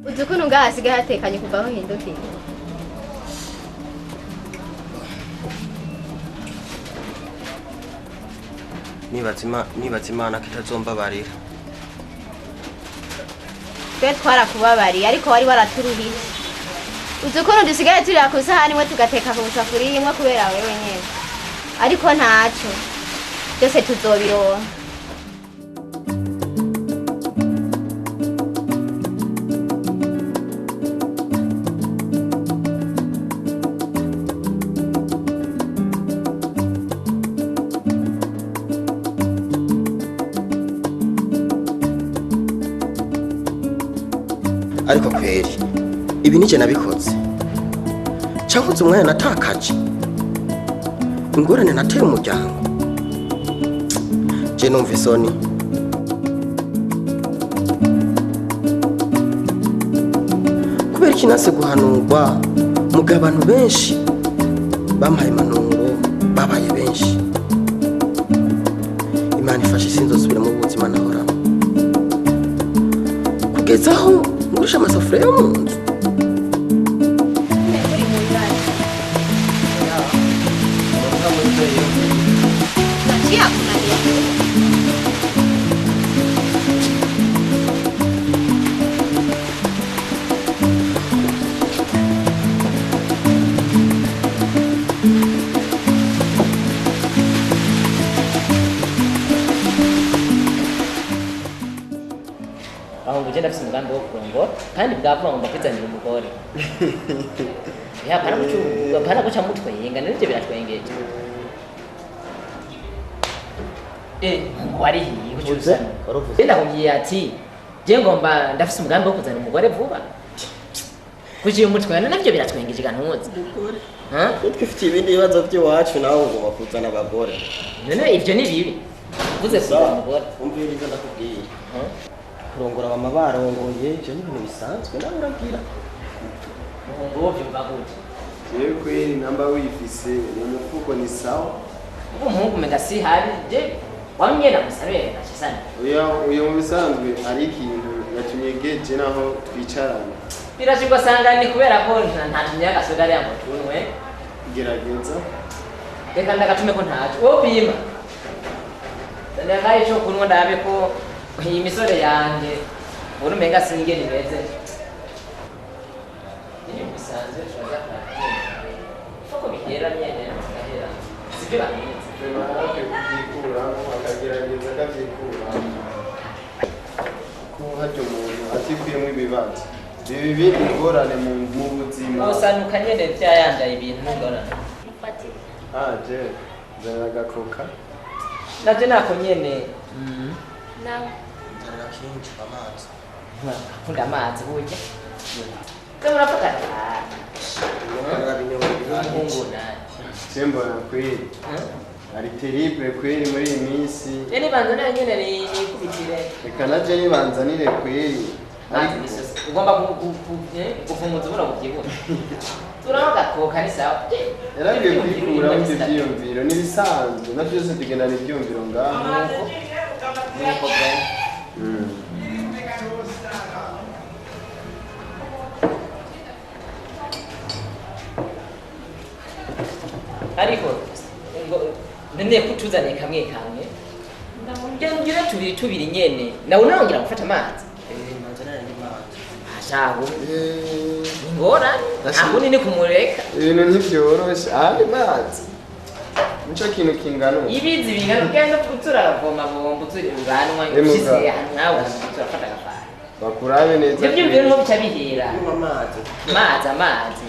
Uzi ukuntu ngaha hasigaye hatekanye kuva aho hindukiye. Nibaza Imana ko itazombabarira. Twe twarakubabariye ariko wari waraturuhiye. Uzi ukuntu dusigaye turira ku isahani imwe tugateka ku isafuriya imwe kubera wewe nyene. Ariko ntaco, byose tuzobironka. Ariko kweri ibi nije nabikoze, cankuze umwanya natakaje, ingorane nateye umuryango, je numva isoni. Kubera iki nase guhanurwa mugihe abantu benshi bampaye impanuro babaye benshi? Imana ifashe sinzosubira mu buzima nahoramo, kugeza aho ngurisha amasafuriya yo mu nzu. Uri mu bibazo. Naciye akunaniye. Aho ngo ugenda afise umugambi wo kurongora kandi bwavuga ngo mbakizanira umugore. Ya pana guca, pana guca mutwenga, nivyo biratwengeje. Ngo wari hiye Uvuze? Waruvuze? Ndakubwiye ati je ngomba ndafise umugambi wo kuzana umugore vuba. Kuki uyu mutwe navyo biratwengeje gantuzi? Ha? Twifitiye ibindi bibazo by'iwacu nawe ngo bakuzana abagore. None ivyo ni bibi. Uvuze kuzana umugore. Umviriza ndakubwiye. Ha? Kurongora bama barongoye ivyo ni ibintu bisanzwe nawe uragira. Umuhungu wo vyumva gute? Jewe kweri namba wifise mu mufuko ni sawa. Ubu umuhungu umenga si habi je wamye namusabere gashasana. Uyo mu bisanzwe ari ikintu yatunyegeje naho twicarana. Birashirwa sanga ni kubera ko ntatumye agasoda ariya ngo tunwe. Gerageza. Reka ndagatume ko ntaco. Wowe pima. Ndagaye ico kunwa ndabe ko iyi misore yanje ubona umenga singene imeze. Ni bisanzwe turaza kurakira. Koko bihera nyene bigahera. Sibyo bamenyetse. Hafi kubyikuramo akagerageza akavyikuramo. Ko harya umuntu atikuyemo ibibazo. Ibi bindi ingorane mu buzima. Usanuka nyene vyayandaye ibintu n'ingorane. Mufatire. Ah, je nzanira agakoka. Naje nako nyene. Nawe. Nzanira kinji amazi. Akunda amazi burya. Se murafata. Umuhungu nani? Je mbona kweri ari terrible kweri muri iyi minsi. Je nibanza nayo nyene nikubitire. Reka naje nibanzanire kweri. Ariko ugomba gufunguza ubona bubyibuha. Turabona gakoka ni sawa. Yarabwiye kwikuramo ibyo byiyumviro n'ibisanzwe na byose tugendana ibyiyumviro ngaho. Nuko bwa. Ariko ngo none kutuzaniye kamwe kamwe. Ngira tubiri tubiri nyene. Nawe unongera gufata amazi. Manzanira andi mazi. Ashago. Ingorane. Ntabwo nini kumureka. Ibintu ntibyoroshe ahandi mazi nico kintu kingana uko. Ibizi bingana ugenda uturavoma bomba uturi uranwa ushize ahantu nkawe turafata agafara. Bakurabe neza. Ibyo byumviro niho bica bihera. Kunywa amazi. Amazi amazi.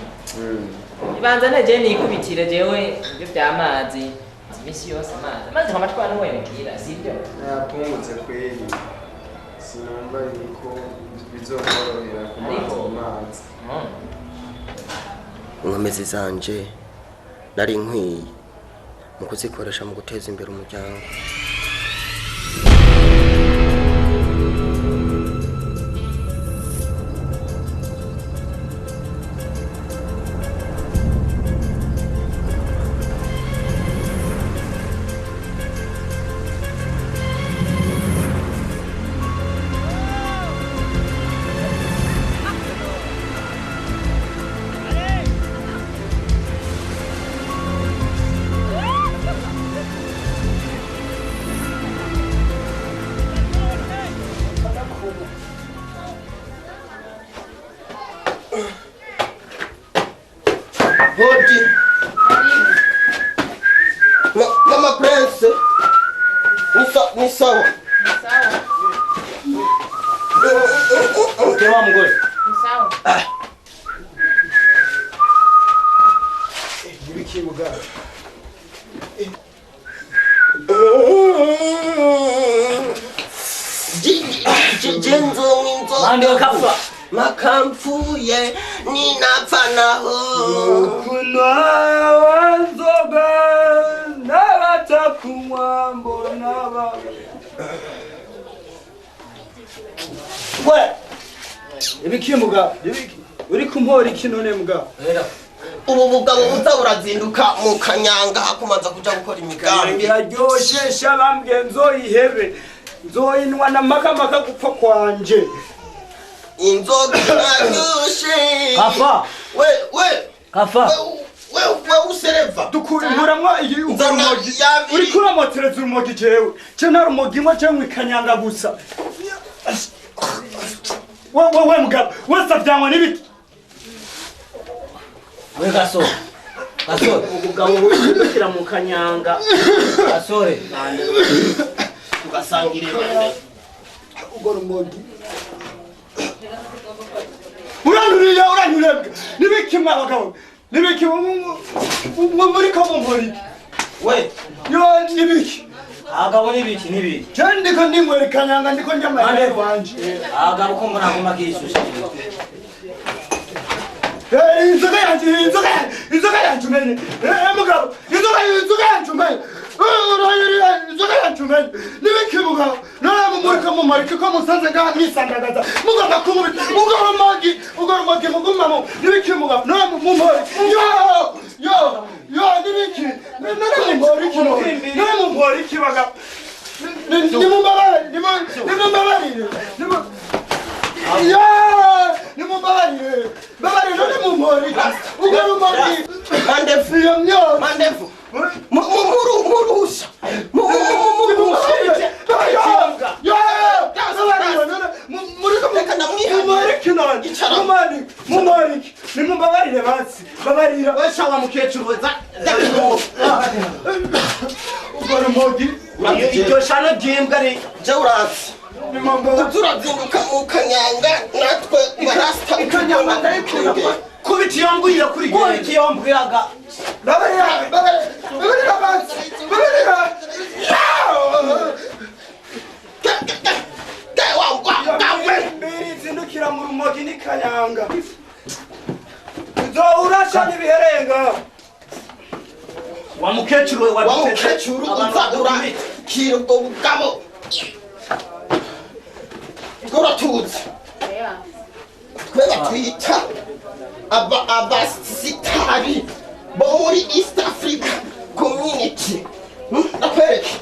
Ibanza naje nikubitire jewe ibyo by'amazi. Imisi yose amazi. Amazi kwa matwa n'uwe mbwira sibyo? Yapungutse kweri. Sinumva yuko bizokorohera ku mazi ku mazi. Inkomezi zanje nari nkwiye mu kuzikoresha mu guteza imbere umuryango. Bite wa mugore. Sawa. Ibiki mugabo. Mande kafa makamfuye ninapfa naho kunywa nzoga n'abatakunywa mbona ba We ibiki mugabo ibiki uri kumpora iki none mugabo? Ubu bugabo buza burazinduka mu kanyanga hakumanza kuja gukora imigambi. Iraryoshe sha bambwiye nzoyihebe nzoyinwa na makamaka gupfa kwanje. Inzoga iraryoshe. Kafa. We we Kafa. We we usereva. Dukura inkuramwa iyi urumogi. Yabiri. Uri kuramotereza urumogi jewe. Je nta rumogi nywa je nkikanyanga gusa. We we we mugabo wese avyanywa n'ibiki? We gasore. Gasore. Ubugabo bushyira mu kanyanga. Gasore. Tugasangire bande. Ubwo rumogi. Uranyuriye uranyuriye. Nibiki mwa bagabo? Nibiki muri ko mumpori? We yo nibiki? Agabo nibiki nibiki? Je ndiko ndinywera ikanyanga ndiko ndya amahera wanje. Agabo ko mbona aguma kishusha. Inzoga yanje inzoga inzoga yanje umenye. Mugabo inzoga inzoga yanje umenye. Uranyuriye inzoga yanje umenye. Nibiki mugabo? None muri ko mumarike ko musanze ngaha mwisandagaza. Mugomba kumubita. Ugora magi ugora magi mugumamo. Nibiki mugabo? None mumpori. Yo yo yo nibiki? None mumpori kino. None mumpori ki bagabo? Nimumbabarire nimumbabarire. Yo nimumbabarire. Babarire none mumpori. Ugora magi. Mandefu iyo myotsi. Mandefu. Murusha. Mumbarike nimumbabarire basi babarira Bashawa mukecuru za ubwo rumogi iryo shano ry'imbwa ri Je uratsi. Turazinduka mu kanyanga natwe barasta. Ikanyanga ndayikunda. Kubita iyo mbwira kuri Kubita iyo mbwiraga. Babarira babarira basi babarira. Mbiri zindukira mu rumogi n'ikanyanga. Nzourasha n'ibiherenga. Wa mukecuru we Wa mukecuru uza urakira ubwo bugabo. Uratuzi. Twe batwita abasitari bo muri East Africa Community. Ndakwereke.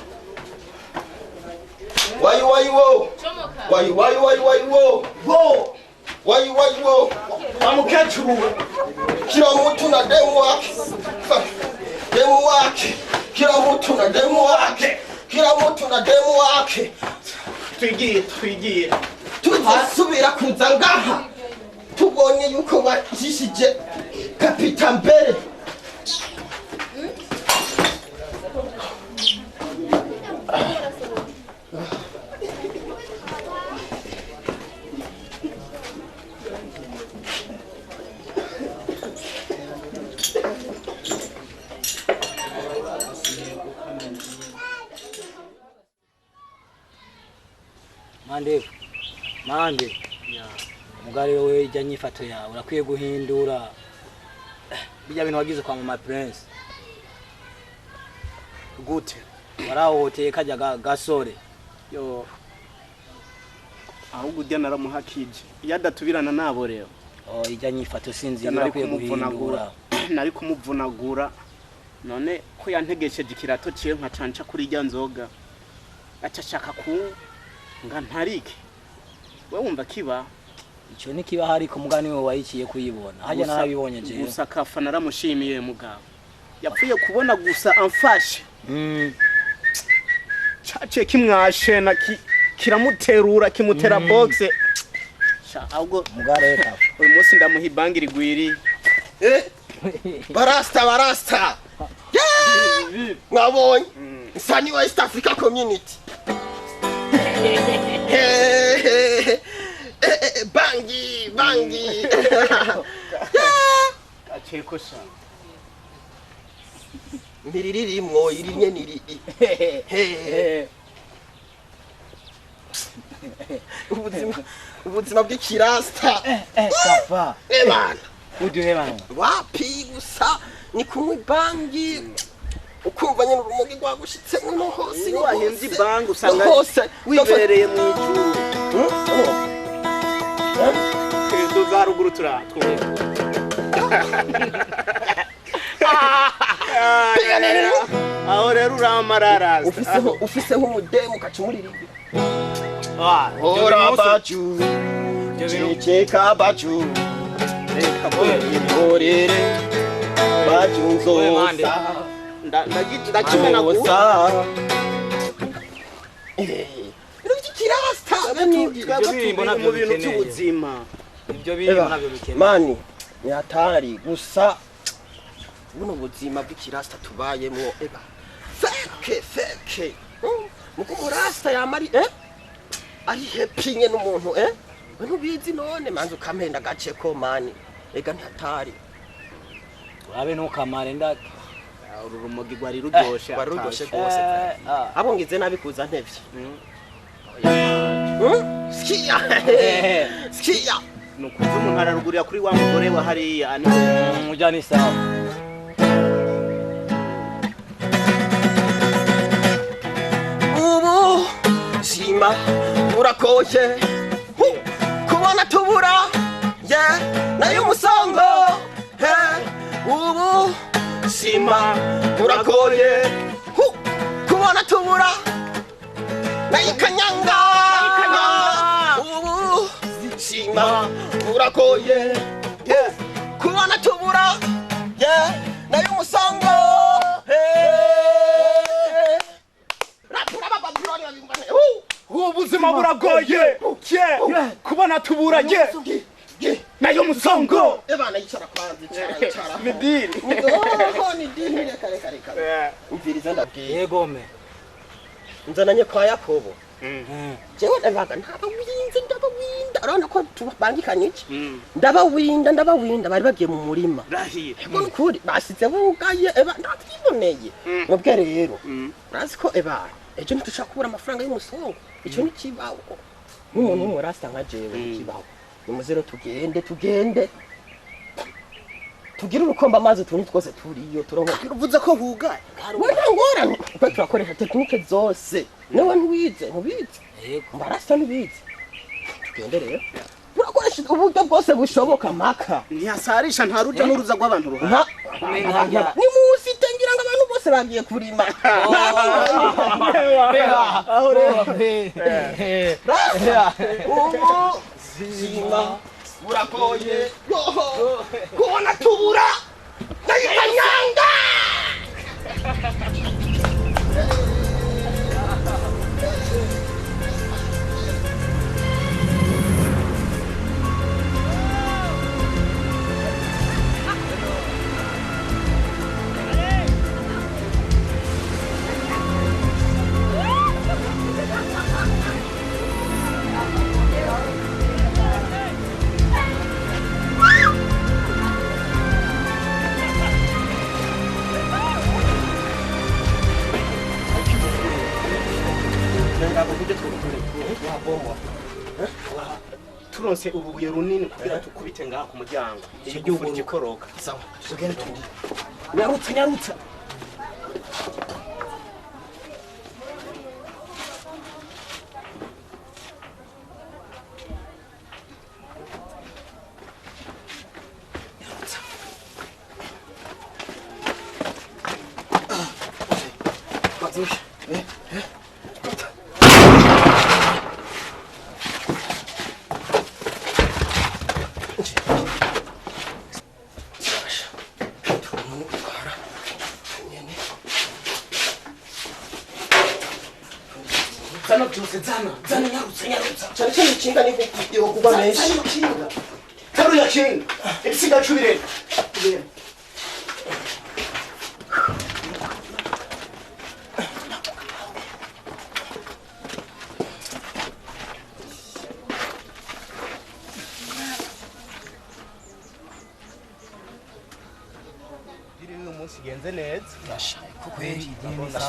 Wayi wayi wo. Wayi wayi wayi wayi wo. Wo. Wayi wayi wo. Wa mukecuru we. Kila mtu na demu wake. Demu wake. Kila mtu na demu wake. Kila mtu na demu wake. Twigiye twigiye. Tuzasubira kuza ngaha. Tubonye yuko bajishije kapita mbere. Mande. Mande. Mugari wewe ijya nyifato yawe urakwiye guhindura. Bijya bintu wagize kwa mama Prince. Gute? Warahoteye kajya gasore. Yo. Ahubwo ujya naramuhakije. Iyo adatubirana nabo rero. Oh ijya nyifato sinzi urakwiye guhindura. Nari kumuvunagura. None ko yantegesheje ikirato ciye nka canca kuri ijya nzoga. Aca ashaka ku nga ntarike. We wumva kiba Ico nikiba hari ko mugani we wayikiye kuyibona. Hajya narabibonye je. Gusa kafa naramushimiye mugabo. Yapfuye kubona gusa amfashe. Cace kimwashe na kiramuterura kimutera box. Sha ahubwo mugare kafa. Uyu munsi ndamuha ibangi rigwiri. Barasta barasta. Yeah! Mwabonye. Sani wa East Africa Community. Bangi ibangi. Acheko sha. Ntiriririmwo iri nyene iri. Ubuzima bw'ikirasta. Safa. Ebana. Uduhe bana. Wapi gusa ni kunywa ibangi. Ukumva nyene urumogi rwagushitse no hose no Wahenze ibangi usanga hose wibereye mu ijuru. Tuza ruguru turatwumva. Aho rero uramararaza. Ufise nk'umudemu ukacumuririmbira. Ora bacu. Cheka bacu. Reka bwirorere. Bacu nzosa. Ndakimena gusa. Kirasta mu bintu by'ubuzima. Ibyo birimo nabyo bikeneye. Mani ni hatari gusa buno buzima bw'ikirasta tubayemo eba. Feke feke. Muko murasta yamari ari happy nye n'umuntu We ntubizi none manze ukampenda gace ko mani. Ega ni hatari. Urabe ntukamare ndake. Uru rumogi rwari ruryoshe. Rwari ruryoshe rwose. Abo ngize nabi kuza ntevye. Skia. Skia. Nukuza umuntu ararugurira kuri wa mugore wa hariya ani ujani sawa. Ubu zima urakoye kubona tubura ye nayo umusongo he ubu zima urakoye kubona tubura nayo kanyanga ubu zima urakoye kubona tubura ye nayo umusongo he ubuzima buragoye kubona tubura ye nayo musongo ebana yicara kwanza icara ni dini ni dini reka reka reka umviriza ndabwiye yego me nzananye kwa Yakobo jewe ndabaga ntabawinze ndabawinda urabona ko tubangikanye iki ndabawinda bari bagiye mu murima ego nukuri basize bugaye eba ndabyiboneye mubwe rero urazi ko eba ejo ntitushaka kubura amafaranga y'umusongo icyo ni kibaho nk'umuntu w'umurasta nka jewe kibaho nimuzero tugende tugire urukomba amazi utuntu twose turiyo turonka uvuze ko hugaye we nta ngorane kuko turakoresha tekinike zose niwe ntiwize ntubizi mbarasta ntubizi tugende rero turakoresha uburyo bwose bushoboka mpaka ntihasarisha nta ruja n'uruza rw'abantu ruhari ni munsi tengira ngo abantu bose bagiye kurima ubu zima buragoye kubona tubura ndayikanyanga turonse urubuye runini kugira tukubite ngaha ku muryango igufuri gikoroka sawa tugende tundi nyarutsa nyarutsa Zana nyarutsa nyarutsa cyane cyane ikinga ni kuba menshi taruya kinga ibisiga cubire Igenze neza. Kweli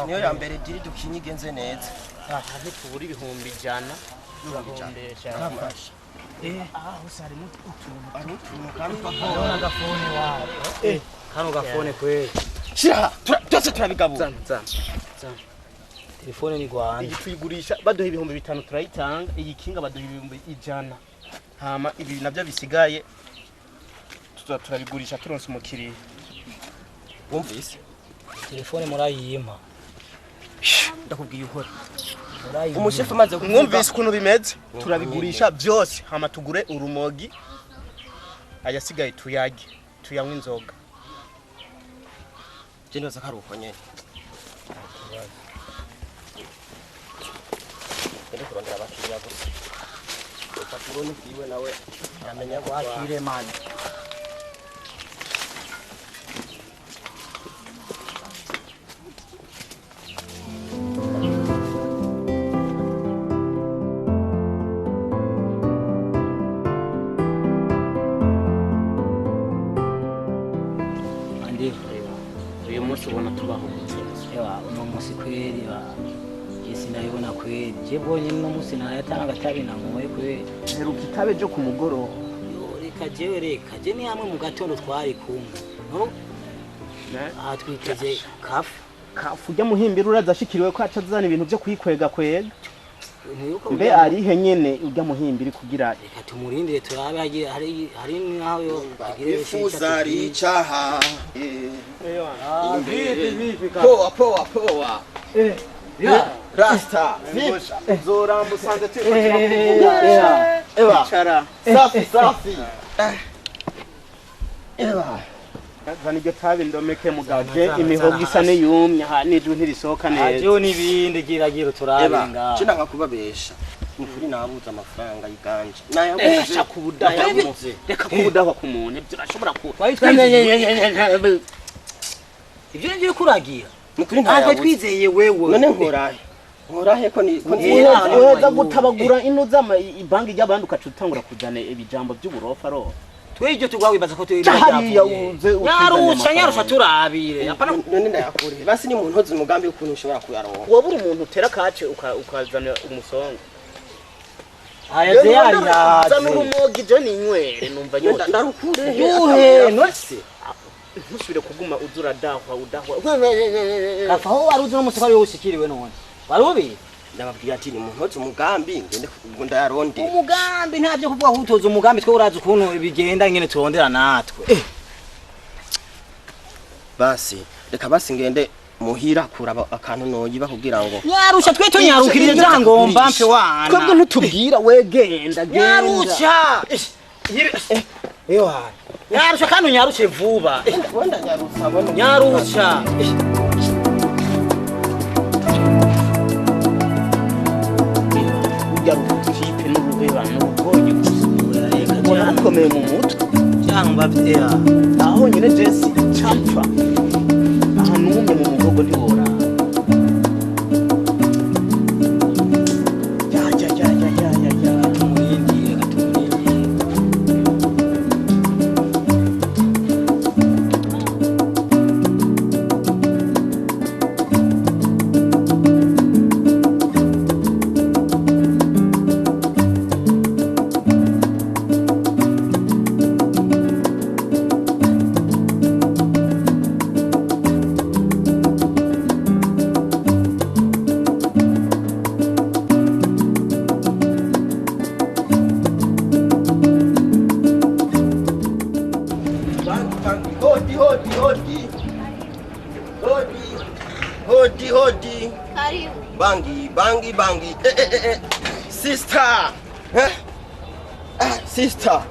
niyo ya mbere diri dukinye igenze neza. Aha ntitubura 100,000. 100,000. Aho harimo utuntu kandi agafone wawe. Kano gafone kweli. Shira byose turabigabura. Zana. Telefone ni gwanje. Iyi tuyigurisha baduha 5,000 turayitanga, iyi kinga baduha 100,000. Hama ibi nabyo bisigaye turabigurisha turonse umukiriya. Wumvise? Telefone murayimpa. Ndakubwiye uhora. Umushefu amaze mwumvise ukuntu bimeze, turabigurisha byose hama tugure urumogi, ayasigaye tuyage tuyanywe inzoga. Je nibaza ko ari uko nyene. Ndi kurondera abakiriya gusa. Urupapuro ni rwiwe nawe aramenya wakire mani. Uyu munsi ubona tubahubutse. Ewa uno munsi kweli ba sinabibona kweli. Je bonye uno munsi nayatanga tabi nangoye kweli. Heruka itabe ryo ku mugoroba. Yo reka jewe reka je ni hamwe mu gatondo twari kumwe. No? Aha twiteze kafu. Kafu ujya muhimbira uraza ashikiriwe ko acazana ibintu byo kuyikwega kwega. Mbe arihe nyene ujya muhimbira kugira reka tumurindire turabe hari naho yo agire ifuza ricaha. Poa poa poa. Rasta. Zoramba usanze turiko turakuvuga. Eba. Icara. Safi safi. Eba. Zana iryo tabi ndomeke mugaje imihogo isa n'iyumye ha n'ijwi ntirisohoka neza. Ajo n'ibindi gira turabe ngaho. Cina nkakubabesha. Nukuri nabuze amafaranga yiganje. Nayabuze kubudahwa. Reka kubudahwa ku muntu ibyo urashobora ku. Ibyo ngiye kuragira. Nukuri ntayabuze. Twizeye wewe. None nkorahe? Nkorahe ko ni uheza gutabagura ino zama ibanki y'abandi ukacutangura kuzana ibijambo by'uburofa ro. Twebwe tugwa wibaza ko twebwe hariya uze nyarusha nyarusha turabire. Apana none ndayakure. Basi ni umuntu ntozi umugambi w'ukuntu ushobora kuyaronka. Wabura umuntu utera kace ukazana umusongo. Aya zeyari yaje. Zana urumogi je ninywere numva nyota. Ndarukure. Yuhe nose. Ntusubire kuguma uzura dahwa udahwa. Kafa aho wari uzi no musi ko ari wowe ushikiriwe none. Wari ubizi? Ndababwira ati ni umuntu ntozi umugambi ngende ndayaronde. Umugambi nta byo kuvuga ko utoza umugambi twe urazi ukuntu bigenda ngene turondera natwe. Basi reka basi ngende muhira kuraba akantu noyiba kugira ngo nyarusha twe tunyarukirije byangomba mpe wana. Twebwe ntutubwira we genda genda. Nyarusha. Ewa. Nyarusha kandi unyarushe vuba. Wenda nyarusha mbona. Nyarusha. Ujya rukipe n'uruheba n'urugoyi gusa. Ubona rukomeye mu mutwe. Cyangwa bya. Aho nyine Jesse champa. Ahantu umwe mu muhogo ntiwora. Ya ya ya ya ya ya ya. Tumurindire tumurindire. Hodi hodi hodi. Hodi. Hodi hodi. Karibu. Bangi bangi bangi. Sister. Eh? Sister.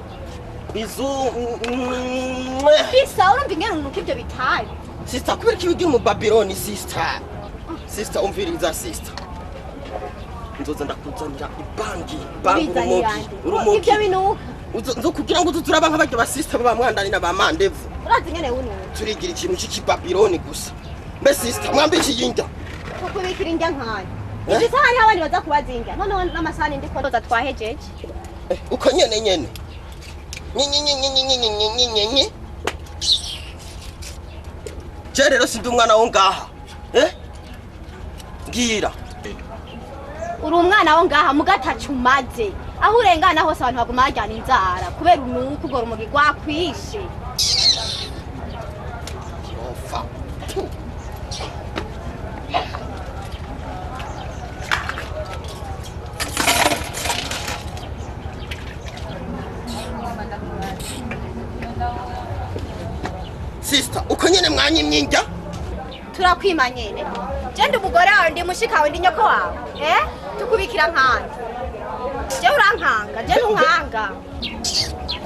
Bizu. Bisa urumva ingene unuka ibyo bitabi. Sister kubera iki ugiye mu Babylon sister? Sister umviriza sister. Nzoza ndakuzanira ibangi, bangi urumogi. Urumogi. Ibyo binuka. Nzo kugira ngo tuturaba nk'abaryo ba sister baba mwandani na ba mandevu. Urazi ingene wunuka. Turigira ikintu cy'ikibabyloni gusa. Mbe sister mwambe ikiyinda. Tukubikira indya nkayo. Izi sahani abandi baza kubazinga. Noneho n'amasahani ndiko ndoza twahejeje. Uko nyene nyene. Nyi nyi nyi nyi nyi nyi nyi nyi. Je rero sindi umwana wo ngaha. Eh? Ngira. Uri umwana wo ngaha mugatacu umaze. Aho urengana hose abantu baguma bajyana inzara kubera unuka urwo rumogi rwakwishe. Yofa. Sister, uko nyene mwanyimye indya? Turakwima nyene. Je ndi umugore wawe, ndi mushika wawe, ndi nyoko wawe. Eh? Tukubikira nkanje. Je urankanga, je ntunkanga.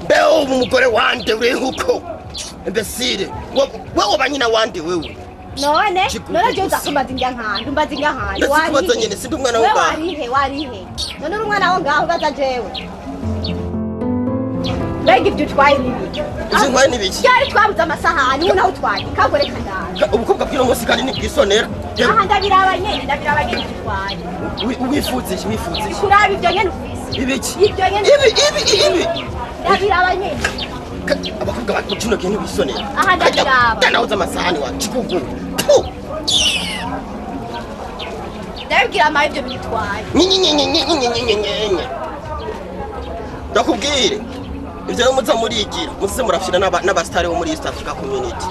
Mbe ubu umugore wande uri huko. Imbesire. Wewe ba nyina wande wewe. None, Chigugu none je gusa. uza kumbaza indya nkanje, umbaza indya nkanje. Ndetse kubaza nyene sindi umwana wo Wewe ngaha. warihe, warihe. None uri umwana wo ngaho ubaza jewe. Mbega ibyo utwaye ni ibiki? Ivyo ntwaye ni ibiki? Ryari twabuze amasahani, ubu nawe utwaye. Kagore kandara. Ubukobwa bw'ino munsi kandi ni bwisonera. Aha ndabiraba nyene, ndabiraba nyene ibyo utwaye. Wifuza iki, wifuza iki? Kuraba ibyo nyene ufise. Ibiki? Ibyo nyene. Ibi, ibi, ibi. Ndabiraba nyene. Abakobwa ba kino gihe ntibisonera. Aha ndabiraba. Ndanahoza amasahani wa kigugu. Puh! Ndabibwira amaye ibyo bintu utwaye. Nyi. Ndakubwire. Ivyo rero muza murigira, muze murafyina n'abastari bo muri East Africa Community.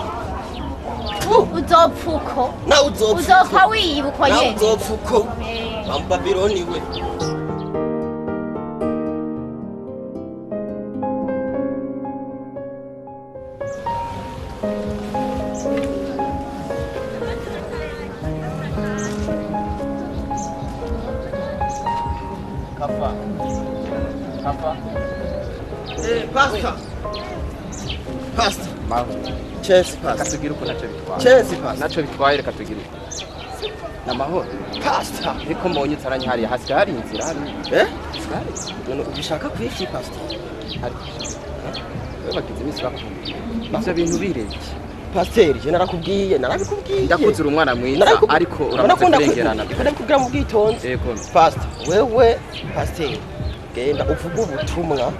Uzopfa uko. Nawe uzopfa uko. Uzopfa wiyiba uko Nawe nyene. uzopfa uko. Bambabiloni we. Kafa. Kafa. Pastor. Pastor. Maho. Chelsea pastor. Reka tugire uko ntacyo bitwaye. Chelsea pastor. Ntacyo bitwaye, reka tugire uko. Ni amahoro. Pastor. Ariko mbonye utaranye hariya, hasigaye hari inzira hariya. Eh? Hasigaye hari inzira. None ubishaka kwiki pastor? Ariko wewe bagize iminsi bakunda. Ivyo bintu bireke. Pastor, je narakubwiye, narabikubwiye. Ndakuzura umwana mwiza, ariko uramaze Ndakunda kurengerana. Ndakubwira mu bwitonzi. Yego. Pastor, wewe pastor, genda uvuge ubutumwa.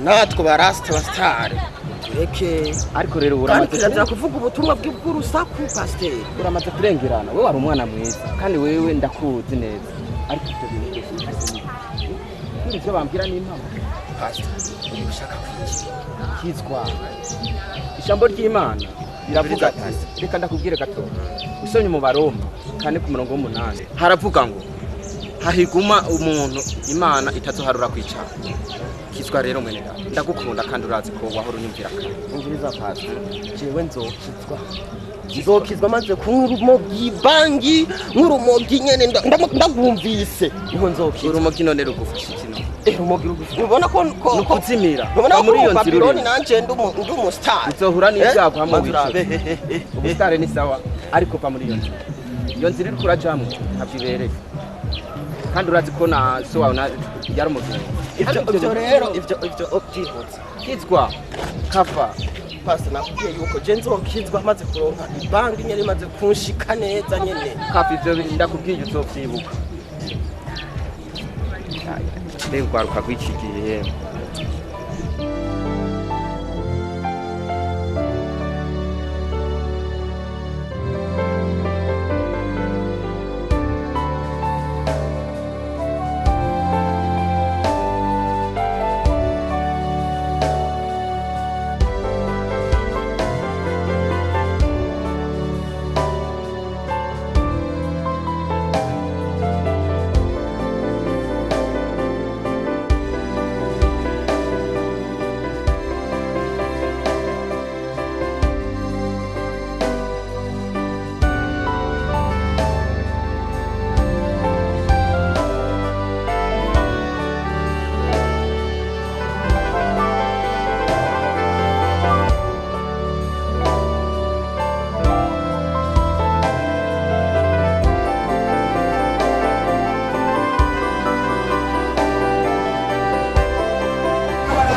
Natwe barasta bastare. Tureke. Ariko rero Kandi uramaze kirazira kuvuga ubutumwa bw'urusaku pastor. Uramaze kurengerana. Wewe wari umwana mwiza kandi wewe ndakuzi neza. Ariko ivyo bintu byose bifise ni ivyo bambwira ni impamo. Pastor, ushaka kwiki? Kizwa. Ijambo ry'Imana riravuga ati, reka ndakubwire gato. Usomye mu Baroma kane ku murongo w'umunani haravuga ngo hahiguma umuntu Imana itazoharura kwicara. Kizwa rero mwene data, ndagukunda kandi urazi ko wahora unyumvira kare. Umviriza pastor, jewe nzokizwa. Nzokizwa maze kunywa urumogi bangi, nk'urumogi nyene ndagwumvise. Niho nzokizwa. Urumogi none rugufasha iki none? Urumogi rugufasha. Ubona ko Nukuzimira. Ubona ko Muri iyo nzira Babiloni urimo. nanje ndi umu star. Uzohura n'ibyago hamwe Manzi wicuza. urabe. Ubusitari ni sawa, ariko va muri iyo nzira. Iyo nzira iriko urajamwo ntabwo ibereye. Kandi urazi ko na so wawe yari umuzungu. Ivyo rero, ivyo byihuse. Kizwa. Kafa. Pastor, nakubwiye yuko je nzokizwa maze kuronka ibangi nyene imaze kunshika neza nyene. Kafa, ivyo ndakubwiye uzovyibuka. Mbega urwaruka rw'iki gihe yemwe.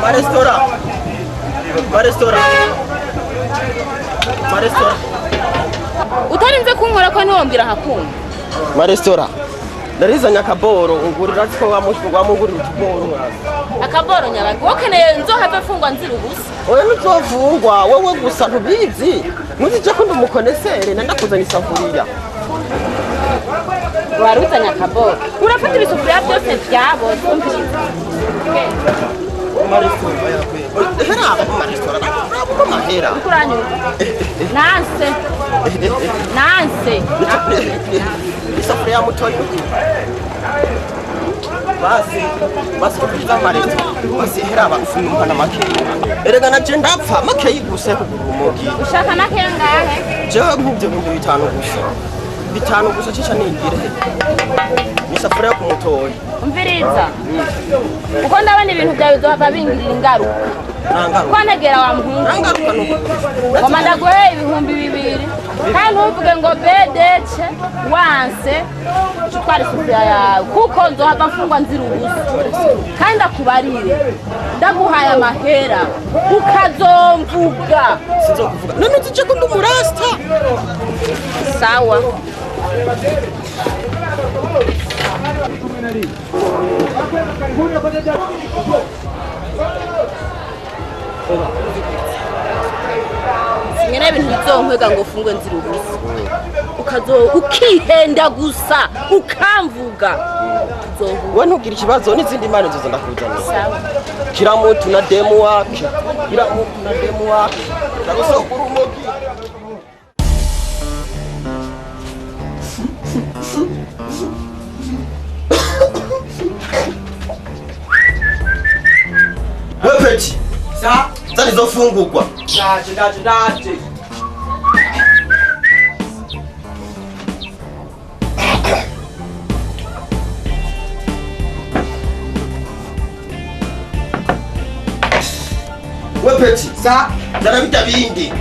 Marestora. Marestora. Marestora. Utarinze kunkora ko ntiwombwira nkakumva. Marestora. Narizanye akaboro ungurira ko wamugurira utuboro nkaza. Akaboro nyabaki wokeneye nzohave mfungwa nzira ubusa. Oya ntuzovungwa wowe gusa ntubizi. Ntuzije ko ndi umukonesere nandakuzana isafuriya. Waruzanye akaboro urafata ibisufuriya byose byaboze umviriza. Hera aba mu maresitora urabona amahera. Uriko uranyumva nanse nanse Isafuriya mutoyi basi basi kuvuga amaresitora basi hera aba ufungwa na makeyi. Erega naje ndapfa makeyi gusa kugura urumogi. Ushaka makeya ngahe? Jewe nk'ibyo bintu bitanu gusa. Bitanu gusa cica nigire. Ni isafuriya ku mutoyi. Umviriza kuko ndabona ibintu byawe bizohava bingirira ingaruka. Ntangaruka. Ko ntegera wa muhungu. Ntangaruka nuko. Ngoma ndaguhe 2000 kandi ntuvuge ngo bedece wanse utwara isafuriya yawe kuko nzohava mfungwa nzira ubusa kandi ndakubarire ndaguhaye amahera ukazomvuga. Sinzokuvuga. None uzije ko ndi umurasta. Sawa. Sinyene ibintu bizonkwega ngo ufungwe nzira ubusa ukazo ukihenda gusa ukamvuga tuzohura. We ntugire ikibazo n'izindi mpano nzoza ndakuzanira. Sawa. Kila mtu na demu wake. Kila mtu na demu wake. Ndagusokura urumogi. Wepeti. Sa Zari zofungurwa. ndaje ndaje ndaje. Wepeti. Sa Zara bijya bindi.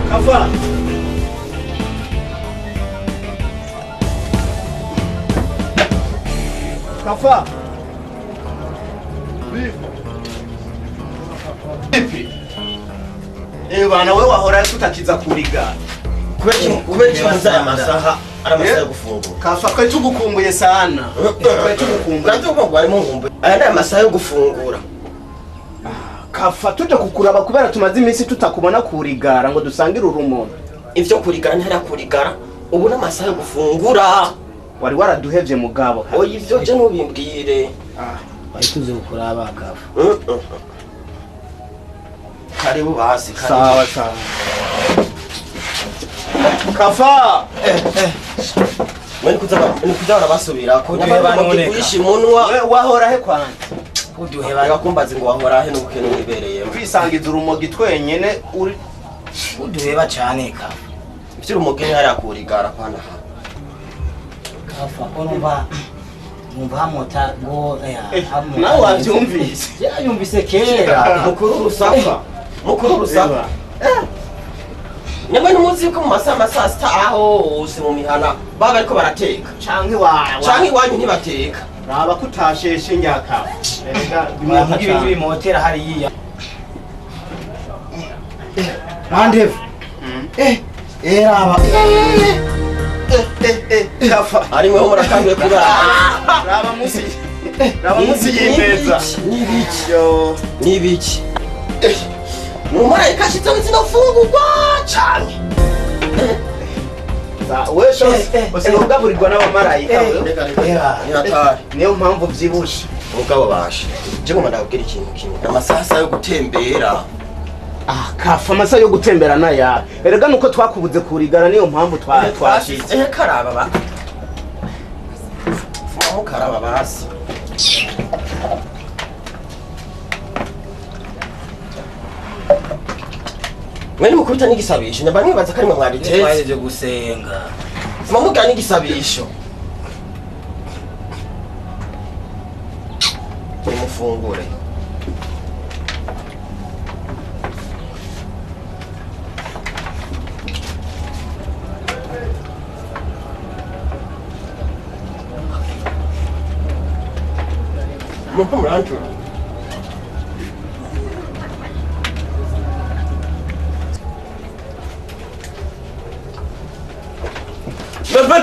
Kafa. Kafa. Vipi? Eh bana wewe wahora tutakiza kuriga. Kubera iki banza aya masaha ari amasaha yo gufungura. Kafa twari tugukumbuye sana. Twari tugukumbuye. Navyo ko barimo nkumbuye. Aya ni amasaha yo gufungura. Kafa tuje kukuraba kubera tumaze iminsi tutakubona kurigara ngo dusangire urumono. Ivyo kurigara ntari kurigara. Ubu ni amasaha yo gufungura. Wari waraduhevye mugabo. Oya ivyo je ntubimbwire. Bari tuzi kukuraba Kafa. Karibu basi karibu. Sawa sawa. Kafa. Mwe nikuza barabasubirako. Uduheba noneka. Kuisha umunwa. We wahora he kwanje? Uduheba Bagakumbaza ngo wahora he n'ubukene wibereyemo. Kwisangiza urumogi twenyene uri uduheba cyane Kafa. Ivyo urumogi ntari kurigara pana. Kafa ko numva numva hamota ngo nawe wavyumvise. Yayumvise kera. Mukuru rusafa. Mukuru rusafa. Nyamwe numuzi yuko mu masaha saa sita aho hose mu mihana baba bariko barateka. Canke wawe. Canke iwanyu ntibateka. Raba kutasheshe nyaka. Erega Muvuga ibintu bimotera hariya. Randevu. Raba. Kafa. Ari mwe murakanguye kurara. Raba musi. Raba musi y'imeza. Nibiki. Yo. Nibiki. Umumarayika ashitse zino fungurwa cane. We shose usigaburirwa n'abamarayika wewe. Nihatari. Niyo mpamvu vyibushe. Mugabo bashe. Je ngoma ndakubwira ikintu kimwe. Amasaha yo gutembera. Ah, Kafa amasaha yo gutembera naya. Erega nuko twakubuze kurigara niyo mpamvu twashitse. Karaba ba. Fuma mukaraba basi. Mwene mukubita n'igisabisho nyamba mwibaza ko ari mwe mwabitetse. Twahejeje gusenga. Fuma mugira n'igisabisho. Nimufungure. Mumpe murantura.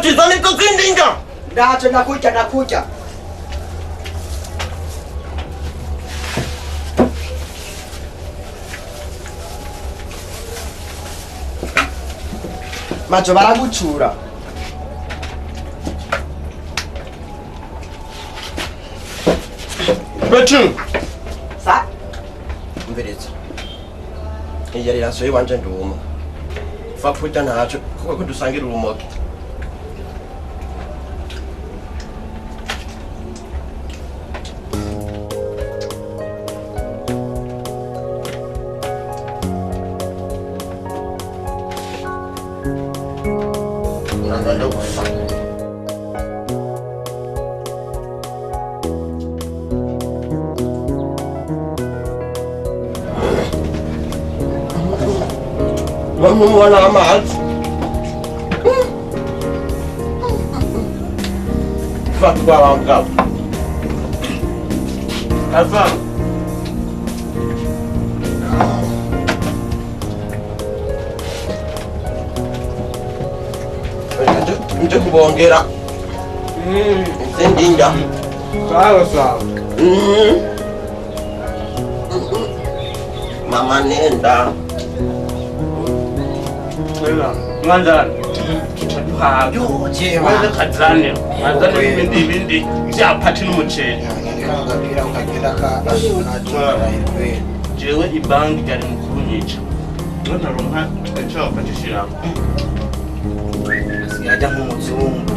Beti, zana izo zindi ndya. Ndaje, nakuja, nakuja. Majo, baragucura. Beti. Sa. Umviriza. Iyi yari rasiyo iwanje, nduma. Fa kurya ntaco, kuko dusangira urumogi. Unanganda gusa. Bamwe amazi. Fatwa wangabo. Ava. Nje kubongera izindi ndya. Sawa sawa. Mama, nenda. Mwanzani. Wewe kazane. Kazane ibindi ibindi vyapati n'umuceri. Agapira ukagenda ka katura. Jewe ibangi ryari mu kunyica. None naronka ico bafatishiramo. Asigaye ajya nk'umuzungu.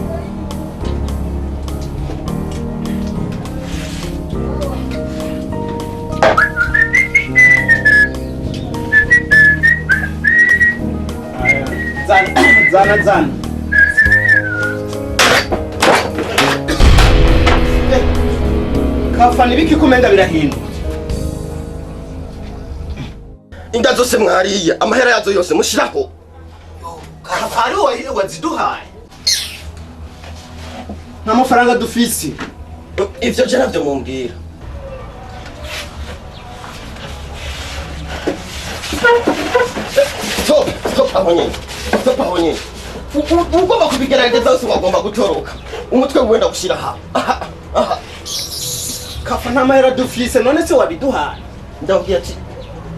Zana, zana, zana. Kafana, ibiki kumenga birahinduka? Inda zose mwariye, amahera yazo yose mushiraho. Kafari, waziduhaye? Nta mafaranga dufise. Ivyo je navyo mumbwira. Stop, stop aho nyene, stop aho nyene. Ugomba kubigerageza hose, wagomba gutoroka, umutwe wenda gushira aha, aha, aha. Kafa, nta mahera dufise, none se wabiduhaye? Ndababwira ati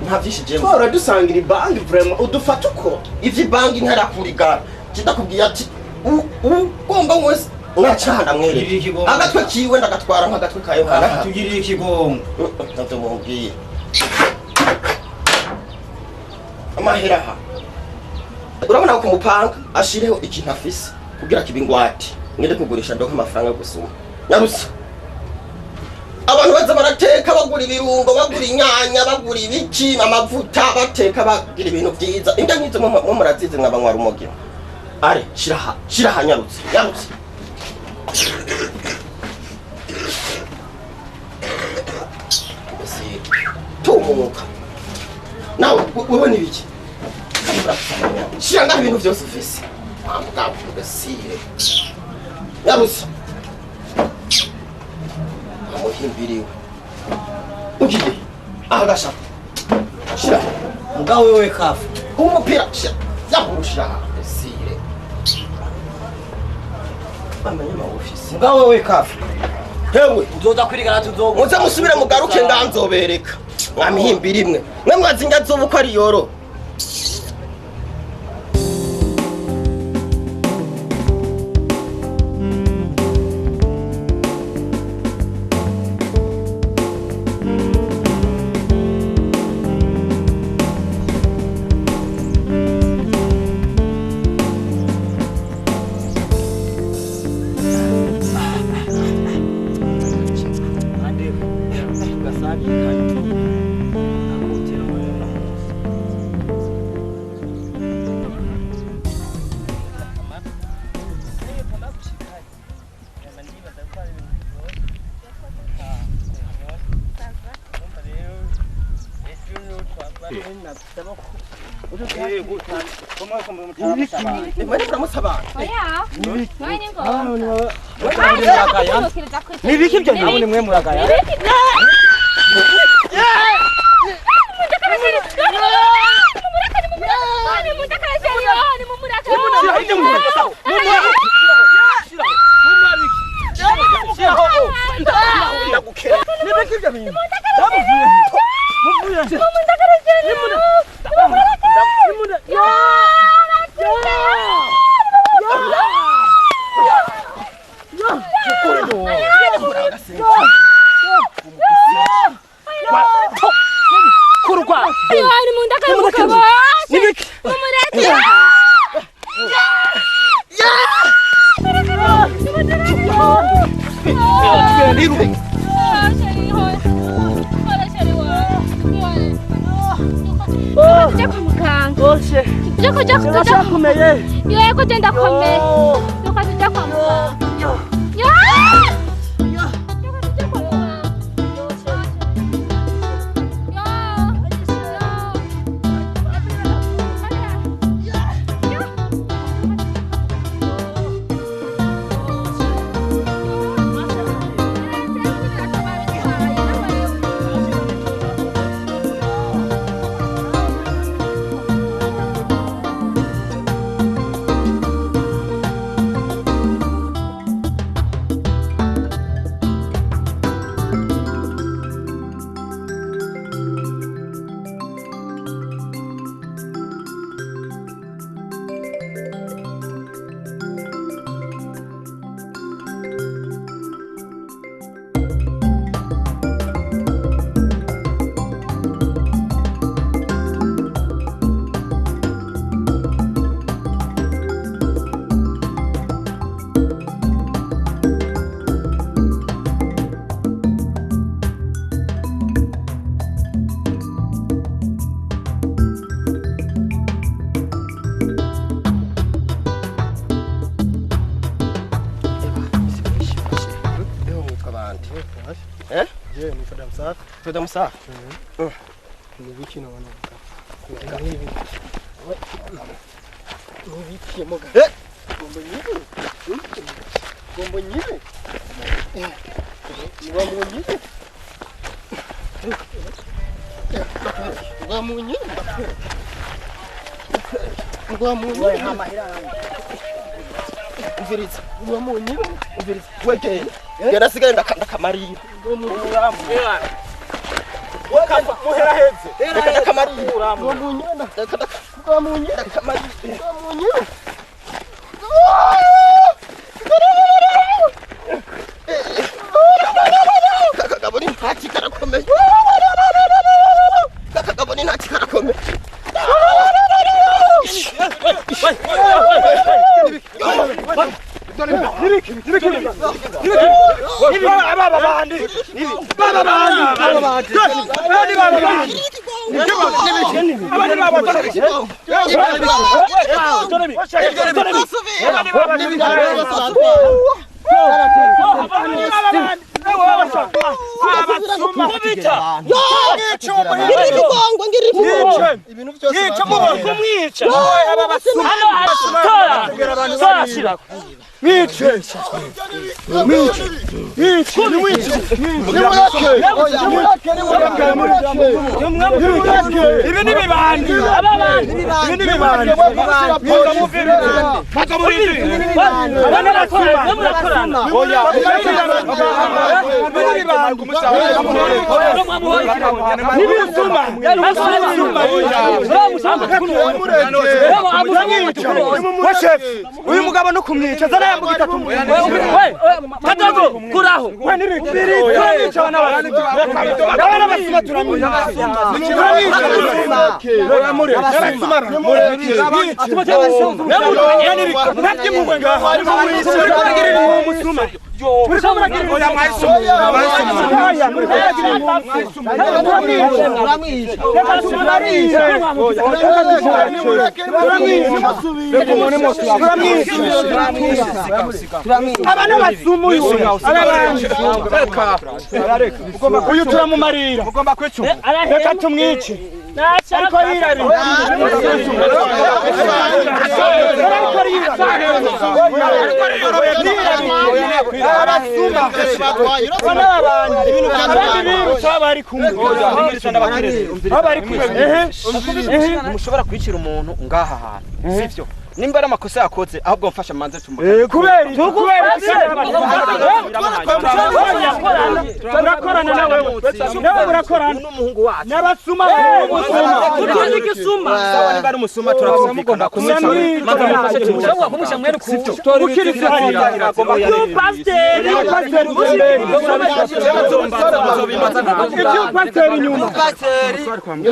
nta vyinshi jewe. Twahora dusangira ibanki, vraiment udufata uko? Ivy'ibanki ntarakurigara. Ndakubwiye ati ugomba wese mwacana mwereke agatwe kiwe, ndagatwara nk'agatwe ka Yohana. Tugirire ikigongo. Ntavyo mubwiye. Amahera aha, urabona ko kumupanga ashireho ikintu afise kugira kibe ingwate, ngende kugurisha ndonke amafaranga yo gusuma. Nyarusa, abantu baza barateka, bagura ibirungo, bagura inyanya, bagura ibiki, amavuta, bateka, bagira ibintu vyiza. Indya nk'izo mwo murazizi, mwabanywa rumogi. Are, shiraha, shiraha, nyarutse, nyarutse. Mbese, tumuka nawe, wewe ni biki? Shira ngaho ibintu vyose ufise. Wa mugabo, mbesire, nyarutse. Amuhimbiriwe ugiye aha gasha, shira. Mugabo wewe Kafu. Umupira, shira yahuru, shira aha, mbesire bamenye amawofisi. Mugabo wewe Kafu. Hewe. Uzoza kwirigana, tuzogu. Muze musubire mugaruke, nganzobereka mwamihimbira imwe mwe mwazi inga zobu ko ari yoro. Mwene muramusaba. Oya. Mwe ni ngombwa. Nibiki ibyo nabone mwe muragaya? Ukere. Nibiki ibyo bintu. Bamuvuye. Muvuye. Nimunda. Ya. Ya. Kurwa. Nibiki. Tujya kwa muganga. Tujya kujya Ndakomeye. Yego je ndakomeye. Nuko tujya kwa muganga. Toda musafi. Nibiki none. Nibiki muga. Gombo nyibe. Gombo nyibe. Gombo nyibe. Gombo nyibe. Gombo nyibe. Umviriza. Gombo nyibe. Umviriza. Wegera. Gera sigaye ndakamarira. Muhera heze. Reka ndakamarira. Gombo nyibe. Gombo nyibe. Ndakamarira. Gombo nyibe. Kakagabo ni ntaki karakomeye. Kakagabo ni ntaki karakomeye. Uyu mugabo no kumwica zana yambuga itatu. Kadogo kuraho. Abana basuma turamwica. Abana basumuye uyu turamumarira reka tumwice ariko yirabira Mushobora kwicira umuntu ngaha hantu sivyo nimba ari amakosa yakoze ahubwo mfasha manze tumugane kubera Murakorana. Murakorana nawe. Nawe murakorana. N'umuhungu wacu. N'abasuma. Tuzi igisuma. Sawa niba ari umusuma turakumvikana kumwica. Ushobora kumusha mwene ku. Ukiri hariya. Pasiteri. Ibyo pasiteri inyuma.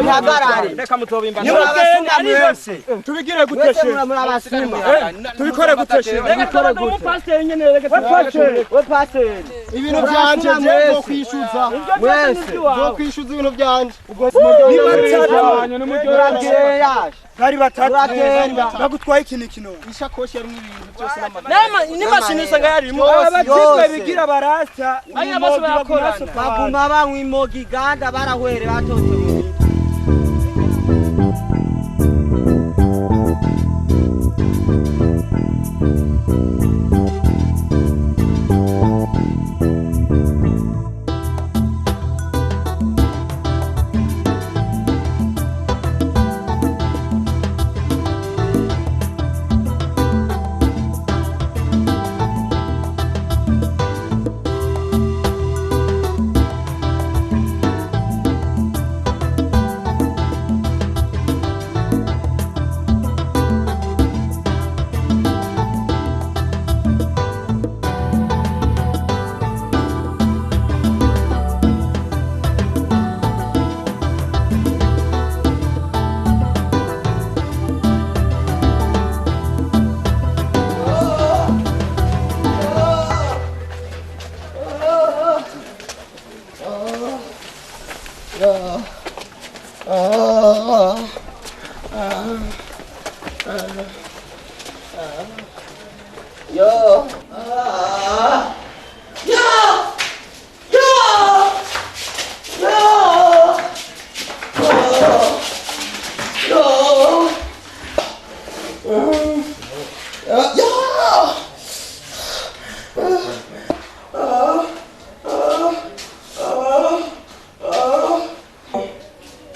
Muhagarare. Reka mutobimba. Nimugenda mwese. Tubigire gute she? Tubikore gute she? Reka umupasiteri nyene reka tubikore. We pasiteri. Ibintu byanje byo kwishyuza. Mwese. Byo kwishyuza ibintu byanje. Bari batatu. Bagutwaye ikintu kino. Ishakoshi yarimo ibintu byose n'amagara. N'imashini usanga yarimo. Abatitwe bigira barasta. Baguma banywa imogi ganda barahwere batotse mu mitwe. Yo. Yo. Yo. Yo. Yo. Yo.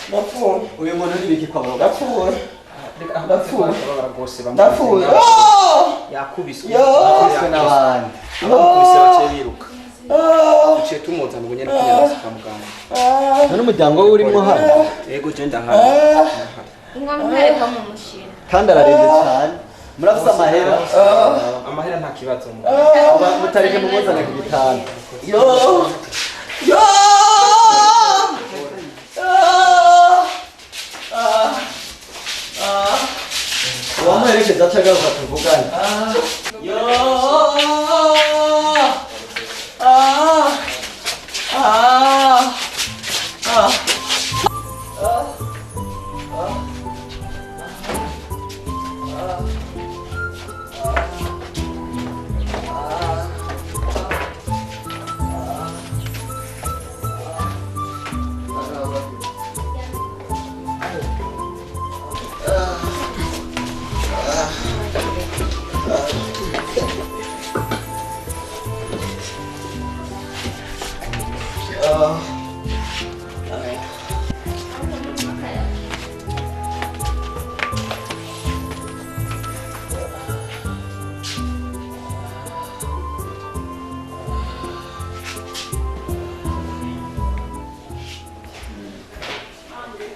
Ndapfuye. Uyu muntu ni biki kwa muganga? Ndapfuye. Ndapfuye. Ndapfuye. Yakubiswe. Yakubiswe n'abandi. Abamukubise baciye biruka. Duciye tumuzana ubu nyene kunyarutsa kwa muganga. None umuryango we urimo hano? Yego je ndahari. Ingoma mwereka mu mushira. Kandi ararembye cyane. Murafise amahera? Amahera nta kibazo. Mutareke mumuzane ku gitanda. Yo. Yo. Uwamuherekeza aca agaruka tuvugane. Yo.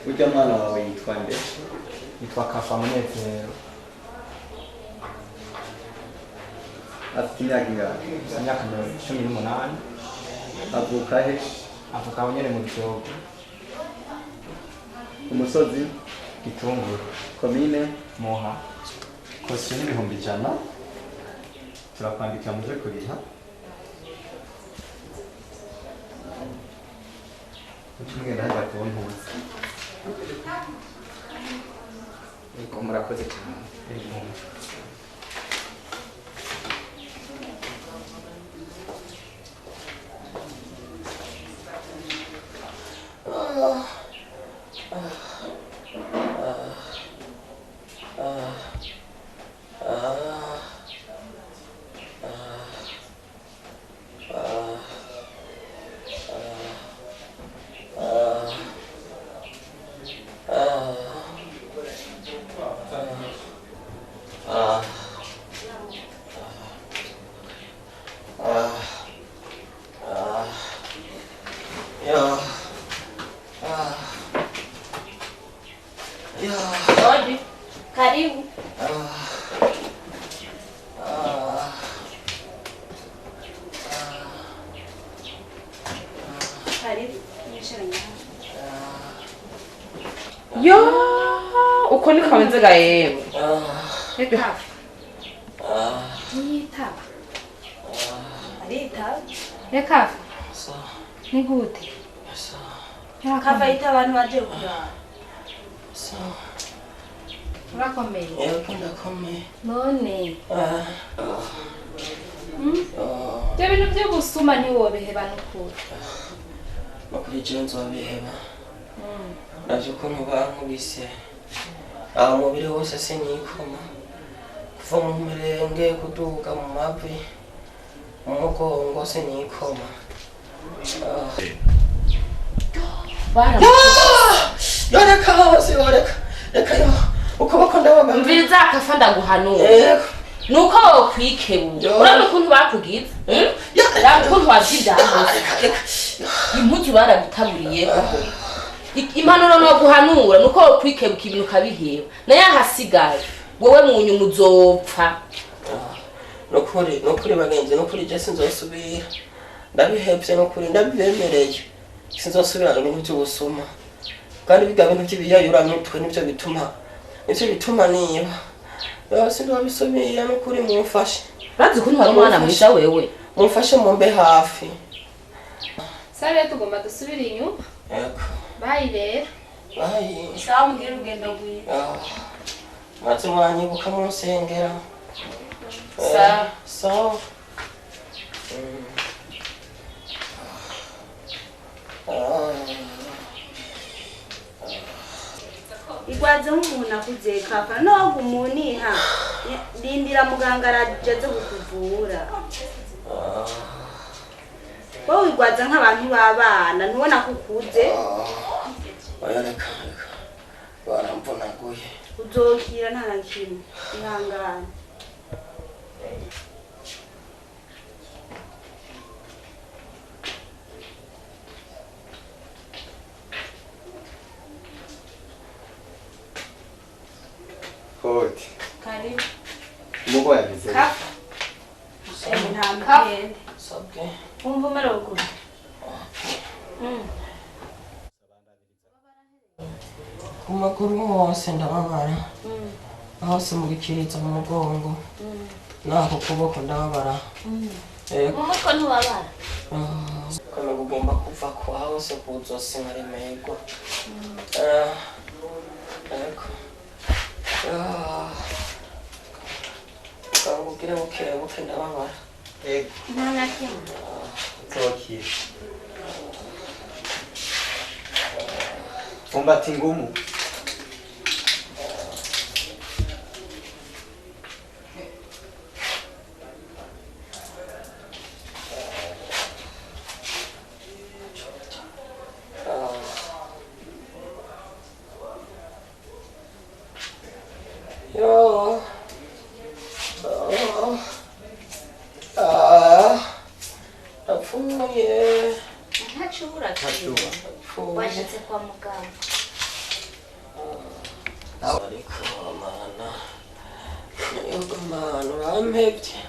Burya mwana wawe yitwa nde? Yitwa Kafa Munezero. Afite imyaka ingahe? Afite imyaka 18. Avuka he? Avuka aho nyene mu Gisogo. Umusozi? Gitunguru. Komine? Muha. Kosiyo ni 100,000. Turakwandikira muje kuriha. Ucumugenda hajya kuntuza. Yego murakoze cyane. Yego. Karibu mwishanye. Yo, uko niko kameze ga yewe. Reka. Ntiyitaba. Aritaba. Reka. Ni gute? Kava yita abantu baje kuraba. Urakomeye. Yego ndakomeye. None. Ibyo bintu byo gusuma ntiwobiheba n'ukuri. Nukuri jewe nzobiheba. Navyo ukuntu bankubise. Aho umubiri wose sinikoma. Kuva mu murenge kuduga mu mavi, mu mugongo sinikoma. Yo reka hose reka. Reka yo. Ukuboko ndababara. Mviriza akafa ndaguhanura. Nuko wokwikebura. Urabona ukuntu bakugize? Raba ukuntu wavyidahose. Impuzu baragutaburiyeho. Impanuro no guhanura nuko wokwikebuka ibintu ukabiheba. Naye ahasigaye wowe mu nyuma uzopfa. Nukuri nukuri bagenzi nukuri je sinzosubira. Ndabihevye nukuri ndabibemereye. Sinzosubira mu bintu by'ubusuma. Kandi biga bintu by'ibiyayura mitwe nivyo bituma. Nivyo bituma niba. Yo sinzobisubira nukuri mumfashe. Urazi ukuntu wari umwana mwiza wewe. Mumfashe mumbe hafi. Sare tugomba dusubira inyuma. Yego. Bye rero. Bye. Sawa mugire urugendo rwiza. Maze mwanyibuka munsengera. Sawa. Sawa. Igwaze nk'umuntu akuze kafa no gumuniha. Rindira muganga araje aze kukuvura. Wowe wigwaza nk'abantu b'abana ntubona ko ukuze. Oya reka reka. Baramvunaguye. Uzokira nta na kimwe. Ihangane. Koti. Karibu. Umugwayi ameze gute? Kafa. Nta mugende. Sabwe. Wumva umerewe gute? Ku maguru hose ndababara. Hose mu gikiriza mu mugongo. Naho kuboko ndababara. Mu mutwe ntubabara? Kame kugomba kuva kwa hose kuzosi nkaremerwa. Yego. Kangubwire buke buke ndababara. Yego. Nta na kimwe. Nzokira. Fumbata ingumu. Yo. Napfuye. Ntacubura. Ntacubura. Washitse kwa muganga. Ariko mana. Yego mana urampevye.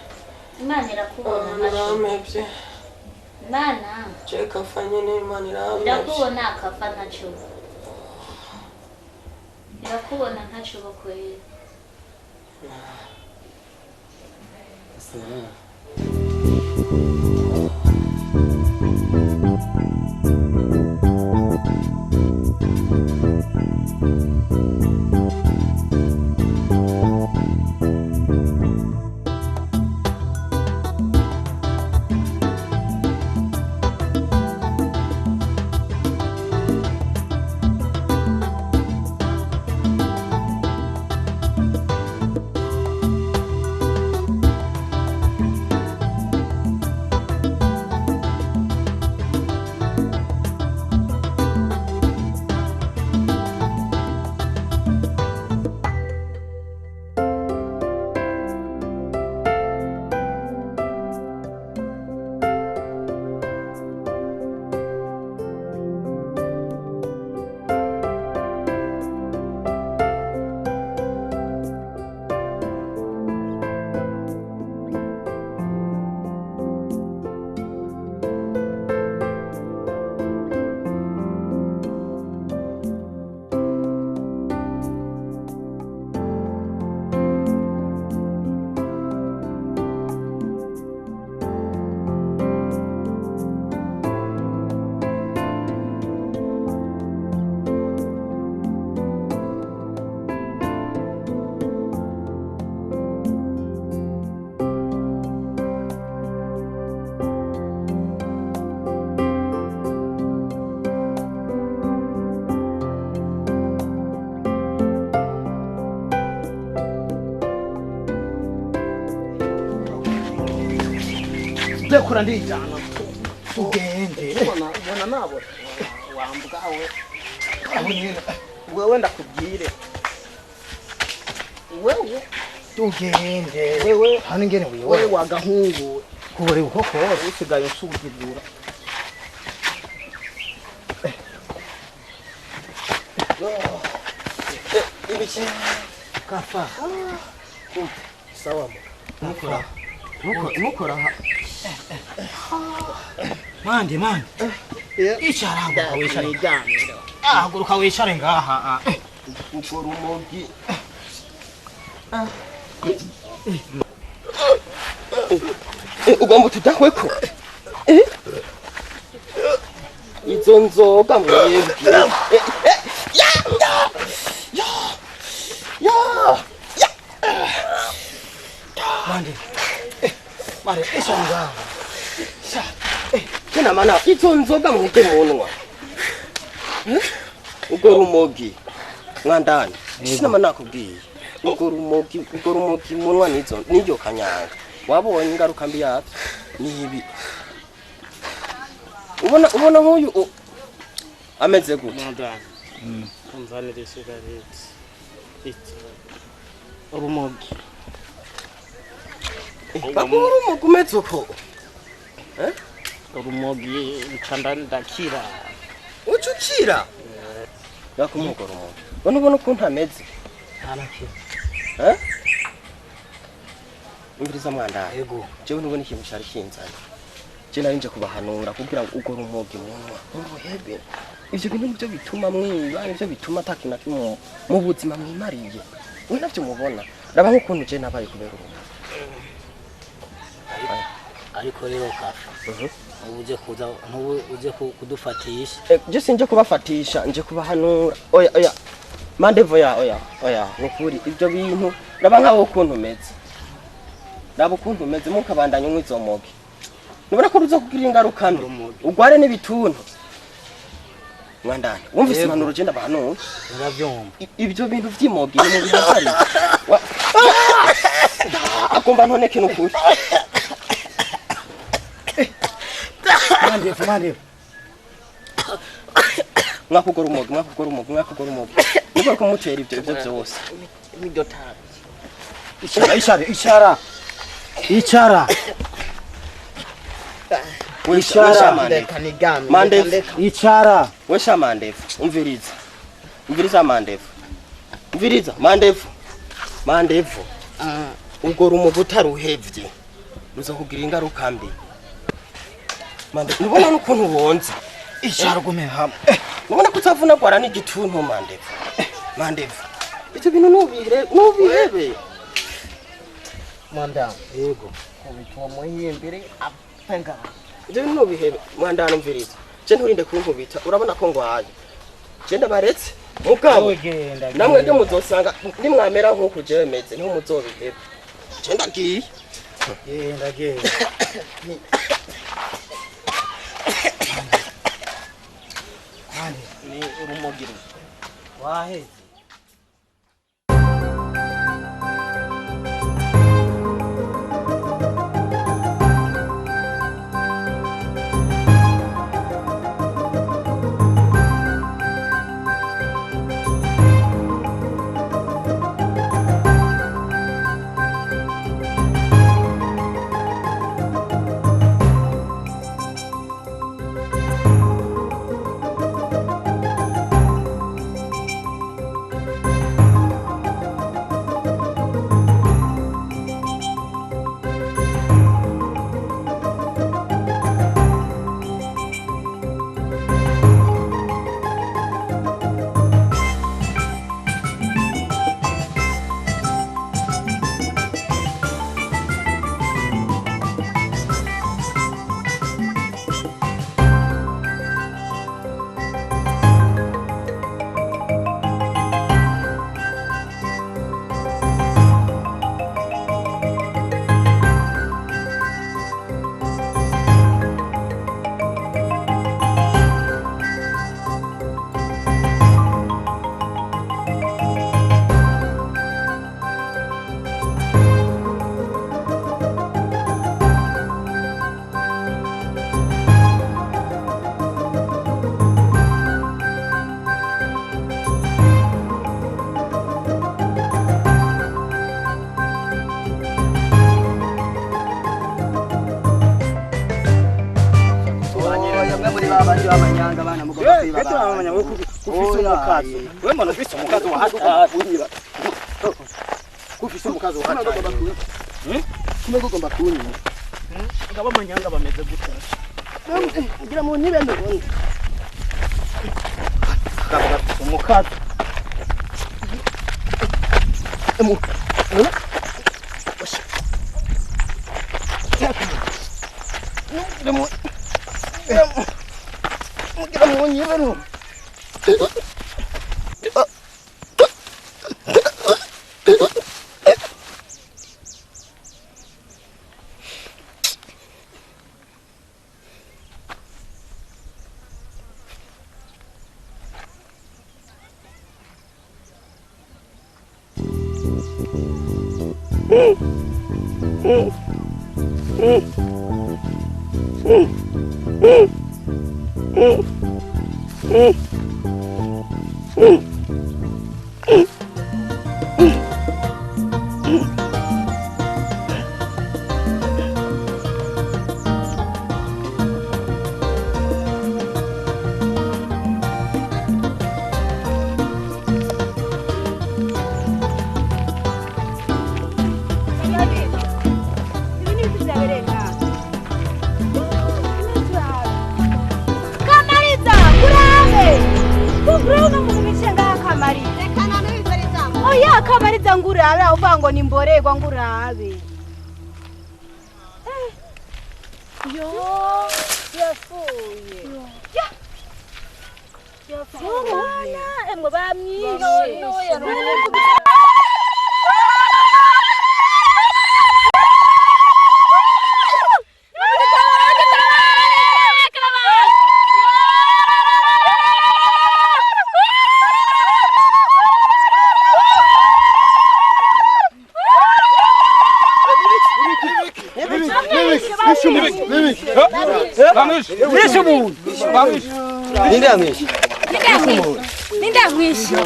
Imana irakubona. Urampevye. Imana. Je kafa nyene Imana irampevye. Irakubona akafa ntacubura. Irakubona ntacuba kwera. Ndagukora ndijana. Tugende. Ubona nabo. Wambwawe. Wewe ndakubwire. Wewe tugende. Wewe hano ingene wiwe. Wewe wagahungu. Kubure ukoko usigaye usuzugura. Ibiki kafa. Sawa mo. Mukora. Mukora. Mande mande. Icara haguruka wicare. Haguruka wicare ngaha. Ukora umogi. Ugomba tudahweko. Izo nzoga mwebwe. Ya! Ya! Ya! Ya! Mande. Mare, icara ngaha. Tena mana izo nzoga mwebwe munwa. Ubwo rumogi mwandani. Sinama nakubwiye. Ubwo rumogi munwa nizo niryo kanyanga. Wabonye ingaruka mbi yavyo nibi. Ubona nk'uyu ameze gute? Mwandani. Unzanire isigareti. Urumogi. Bakuru urumogi umeze uko? Urumogi nca ndakira. Uca ukira? Yakumuga urumogi. Ubona ukuntu ameze? Ntanakira. Umviriza mwandani. Yego. Jewe ntubona ikintu cari kinzanye. Je nari nje kubahanura kugira ngo ugore urumogi munwa. Muruhebe. Ivyo bintu nivyo bituma mwiba, nivyo bituma atakintu na kimwe mu buzima mwimariye. We navyo mubona. Raba nk'ukuntu je nabaye kubera urumogi. Ariko rero kafa. Uje kuza ntubu uje kudufatisha. Je sinje kubafatisha, nje kubahanura. Oya oya. Mandevo ya oya oya nukuri ivyo bintu raba nkaho ukuntu umeze. Raba ukuntu umeze mukabandanya unywa mogi. Nubona ko ruza kugira ingaruka mbi. Ugware n'ibituntu. Mwandani, wumvise impanuro je ndabahanura? Ndavyumva. Ibyo bintu vy'imogi ni mu bihari. Agomba ntoneke nukuri. Mandevu mandevu. Mwakugora urumogi. Niko kumutera ibyo byose. Niryo tabi. Icara. Icara. Mandevu. Icara. Wesha mandevu. Umviriza. Umviriza mandevu. Umviriza mandevu. Mandevu. Ubwo rumogi utaruhevye ruza kugira ingaruka mbi. Mandevu, nubona n'ukuntu wonze. Icara gume hamwe. Nubona ko utavunagwara n'igituntu mandevu. Mandevu. Ivyo bintu nubihebe. Mwandani. Yego. Kubitwa muhimbire apfenga. Ivyo bintu nubihebe. Mwandani umviriza. Je nturinde kunkubita urabona ko ngwaye. Je ndabaretse mugabo. Namwe byo muzosanga nimwamera nkuko jewe meze niho muzobiheba. Je ndagiye. Genda genda. Ni urumogi. Waheze. b'amanyanga bana mugomba kwiba. Bete b'amanyanga we kufise umukazo. We mbona ufise umukazo wa hatari. Kufise umukazo wa hatari. Kumbe ugomba kunyiba. Ngabo amanyanga bameze gute? Ngira mu ntibe ndundi. Umukazo. Ngira mu nyibe ndu. Kamariza, kurabe. Kugura uno muntu bicaye ngaha Kamariza. Oya Kamariza ngurabe uvuga ngo ni mborerwa ngurabe. Yo, yapfuye. Ya. Yapfuye. Emwe bamwishe. Ninde yamwishe? Ninde yamwishe?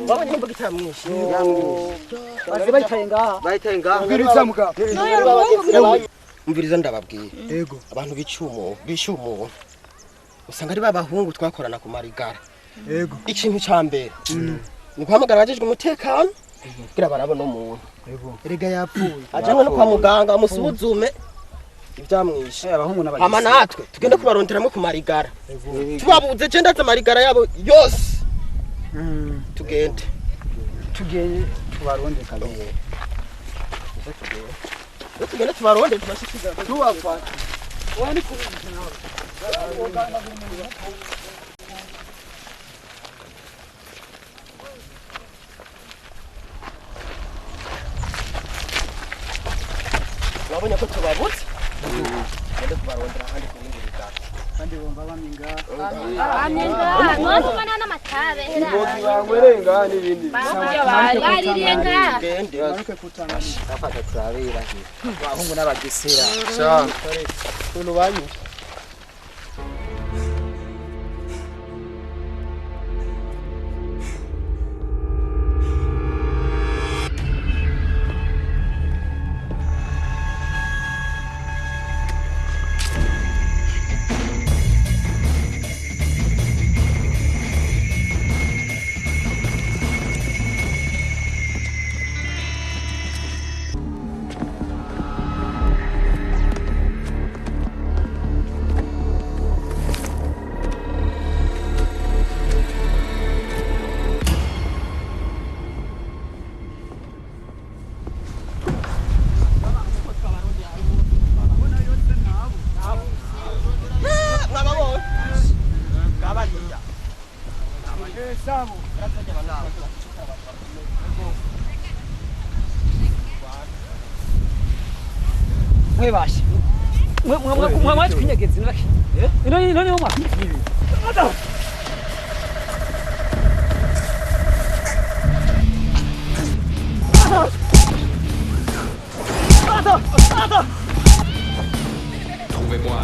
Wabonye imbuga itamwishe. Baze bayitaye ngaha. Bayitaye ngaha. Umviriza mugabo. Umviriza ndababwiye. Yego. Abantu bicumu, bishumu. Usanga ari babahungu twakorana ku marigara. Yego. Ikintu ca mbere. Ni guhamagara abajejwe umutekano kugira barabona umuntu. Yego. Erega yapfuye. Ajanwe no kwa muganga amusuzume ivyamwishe. Hama natwe tugende kubaronderamo ku marigara. Tubabuze je ndaza amarigara yabo yose. Tugende. Tugende tubaronde kabisa. Tugende tubaronde tubashikiza. Tubafata. Wani ku Wabonye ko tubabutse? Tugende kubarondera ahandi ku bindi rigara. Kandi bumva baminga. Baminga, none n'amatabe. Banywerenga n'ibindi. Baririye ngaha. Tugende. Manuke kutanga. Bafata turabira. Abahungu n'abagesera. Sha. Uno banyu. Mwebashe. Mwe mwaje kwinyegeza inaki. Ino ino niho mwa. Trouvez-moi.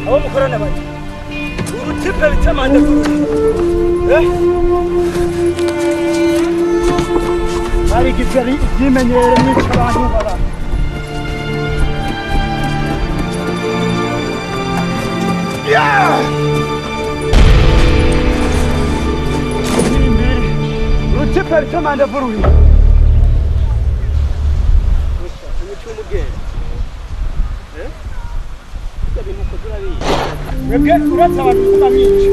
Abo mukorana bati urutipe bitamanda barigize ibyimenyere mwica abantu baba urutipe bitamanda vuruhi mwebwe uretse abantu kuma mwica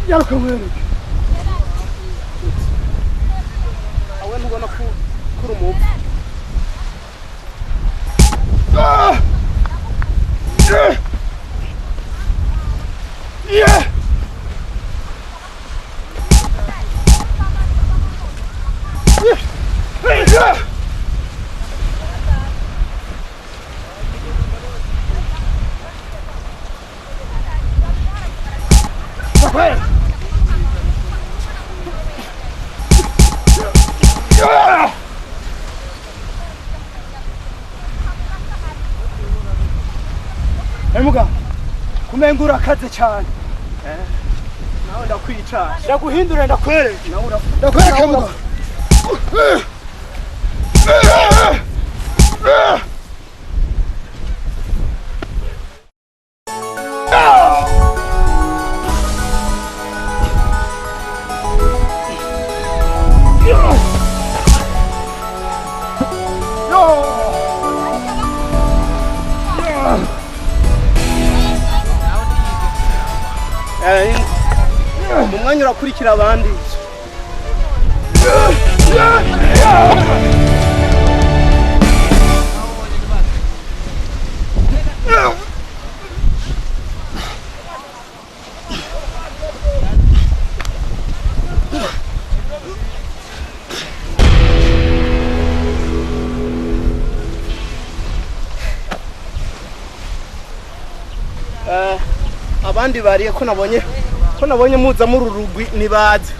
Yaruka mwereke. Awe ntubona ko kuri umupfu. Emuga kumenga urakaze cyane. Nawe ndakwica. Ndaguhindura ndakwereke. Ndakwereke muga. Mu mwanya urakurikira abandi. Abandi bariye ko nabonye muza muri urugwi nibaze.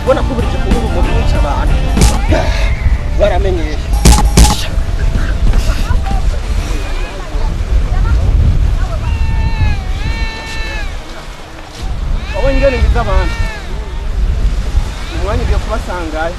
Ubona ko buri gihe ubu umubiri wica abantu baramenyeye. Ingene ngize abantu umwanya ugiye kubasangayo.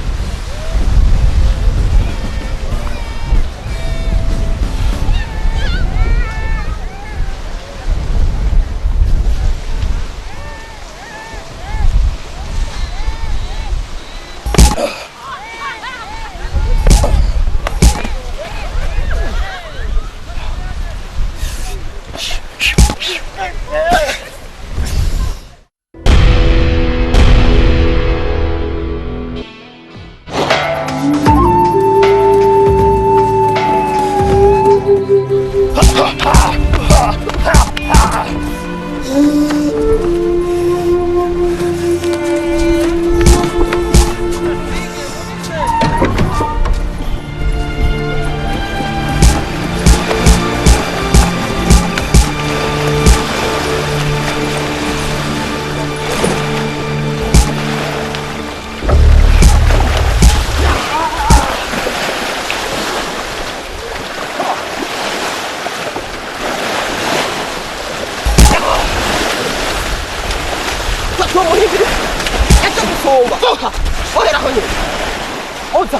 Oheraho nyine oza.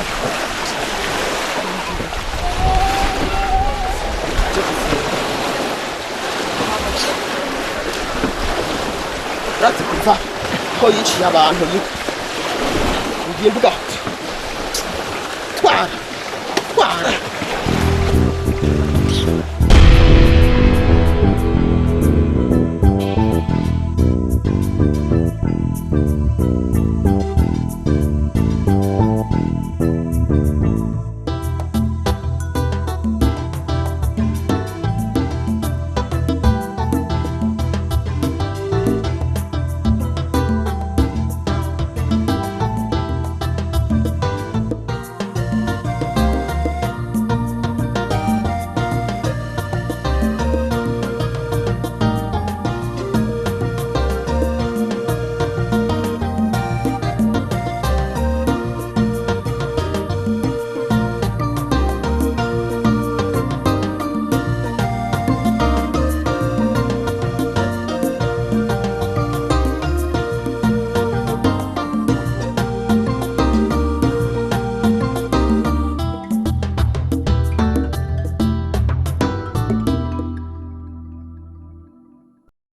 Urazi kuva ko yiciye abantu ngiye mvuga twara twara.